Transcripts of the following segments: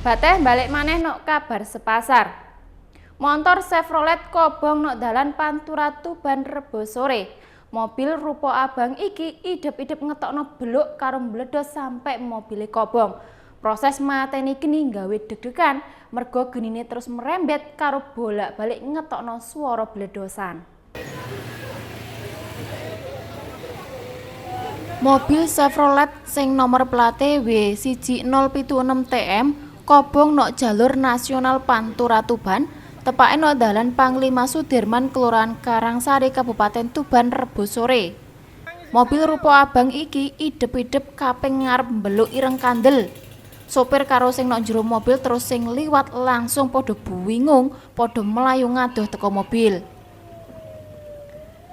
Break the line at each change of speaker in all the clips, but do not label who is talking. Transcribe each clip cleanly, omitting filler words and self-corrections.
Bateh balik maneh nok kabar sepasar. Montor Chevrolet kobong nok dalan Pantura Tuban Rebo sore. Mobil rupa abang iki idep-idep ngetokno beluk karo mbledos sampe mobile kobong. Proses mateni geni gawe deg-degan mergo genine terus merembet karo bolak-balik ngetokno swara bledosan. Mobil Chevrolet sing nomor plate W1076 TM kobong nok jalur nasional Pantura Tuban, tepake nok dalan Panglima Sudirman, Kelurahan Karangsari, Kabupaten Tuban Rebo sore. Mobil rupa abang iki idep-idep kaping ngarep mbeluk ireng kandel. Sopir karo sing nok jero mobil terus sing liwat langsung padha bingung, padha mlayu ngadoh teko mobil.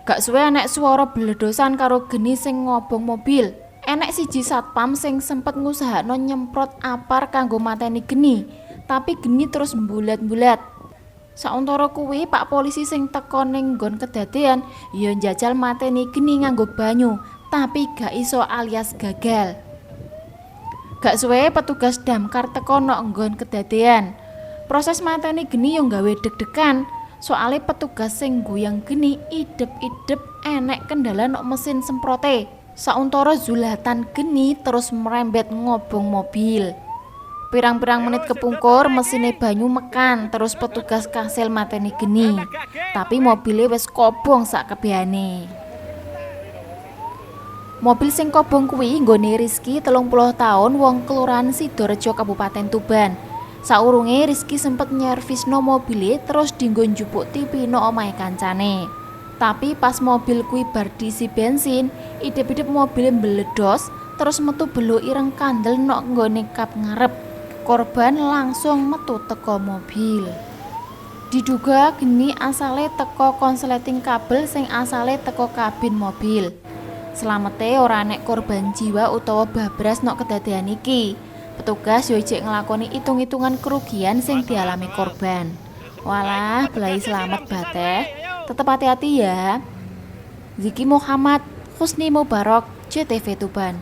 Gak suwe enek swara bledosan karo geni sing ngobong mobil. Enek siji satpam sing sempet ngusahakno nyemprot apar kanggo mateni geni, tapi geni terus mbulat-mbulat. Sauntara kuwi pak polisi sing teko ning nggon kedadean ya njajal mateni geni nganggo banyu, tapi gak iso alias gagal. Gak suwe petugas damkar teko nok nggon kedadean. Proses mateni geni yo gawe deg-degan, soale petugas sing goyang geni idep-idep enek kendala nok mesin semprote. Sauntara zulatan geni terus merembet ngobong mobil. Pirang-pirang menit kepungkur mesine banyu mekan terus petugas kasil mateni geni. Tapi mobile wis kobong sak kebehane. Mobil sing kobong kuwi nggone Rizky 30 tahun wong Kelurahan Sidorejo Kabupaten Tuban. Saurunge Rizky sempet nyervisno mobile terus dinggo njupuk TV no omahe kancane. Tapi pas mobil kuwi bar diisi bensin, idep-idep mobile mbledos terus metu beluk ireng kandel nok nggone kap ngarep. Korban langsung metu teko mobil. Diduga geni asale teko konsleting kabel sing asale teko kabin mobil. Slamete ora enek korban jiwa utawa babras nok kedadean iki. Petugas yo ijek nglakoni hitung-hitungan kerugian sing dialami korban. Walah, belai selamat bateh. Tetep hati-hati ya. Ziki Muhammad, Husni Mubarok, JTV Tuban.